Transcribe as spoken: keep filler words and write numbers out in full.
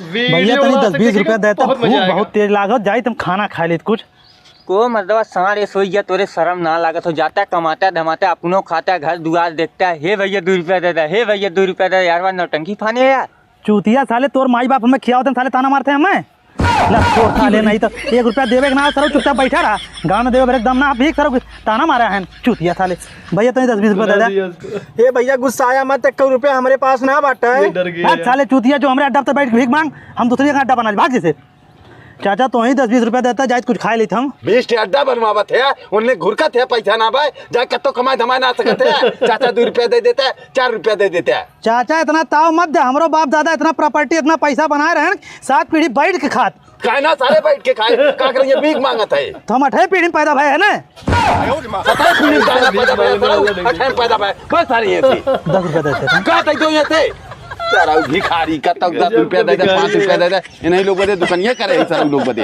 भैया, तनी दस बीस रुपया देता, भूख बहुत तेज लागत, जाई तुम खाना खाइ लेत कुछ। को मर्दवा साँड़ ऐस होइ गया, तोरे सरम ना लागत हो, जाता कमाता धमाता, अपनो खाता, घर दुआर देखता। हे भैया, दू रुपया दे दे, हे भैया, दू रुपया दे दे, यार, बा नौटंकी फाने है यार। चूतिया साले, तोर माई बाप हमें खियावत हैं, साले ताना मारते हैं हमें। ना, छोड़ साले, नहीं तो एक रुपया देवे के ना, सरऊ चुपचाप बैठा रहा। गाँव में देवे भरे के दम ना, भीख सरऊ ताना मारा है, चूतिया साले। भैया, तनी दस बीस रुपया दे दे। ए भैया, गुस्साया मत, एक रुपया हमरे पास ना बाटे। ये डर गया हाँ, यार। साले चूतिया, जो हमरे अड्डा पे बैठ के भीख मांग, हम दूसरे का अड्डा बना ले, भाग जैसे। चाचा, तोही दस बीस रुपया देता, जाइत कुछ खाइ लेत हम। बीस ठे अड्डा बनवावत है, उनने घुरकत है, पैसा ना बाय, जाए कत्तो कमाए धमाए ना सकत है। चाचा, दू रुपया दे देता है, चार रुपया दे देता है। चाचा, इतना ताव मत दे, हमरो बाप दादा इतना प्रॉपर्टी, इतना पैसा बनाए रहन, सात पीढ़ी बैठ के खात। काहे ना सारे बैठ के खाए, का करेंगे, भीख मांगत है। तो हम अठे पीढ़ी में पैदा भए है ना। सताइस पीढ़ी में पैदा भए, पैदा भए, अठे में पैदा भए, बस सारे ये थे। दस रुपया देते हैं। का तै दो ये थे? सारा भिखारी का तक दस रुपया दे दे, पाँच रुपया दे दे, इन्हीं लोग बदे दुकानिया करे, सारे लोग बदे।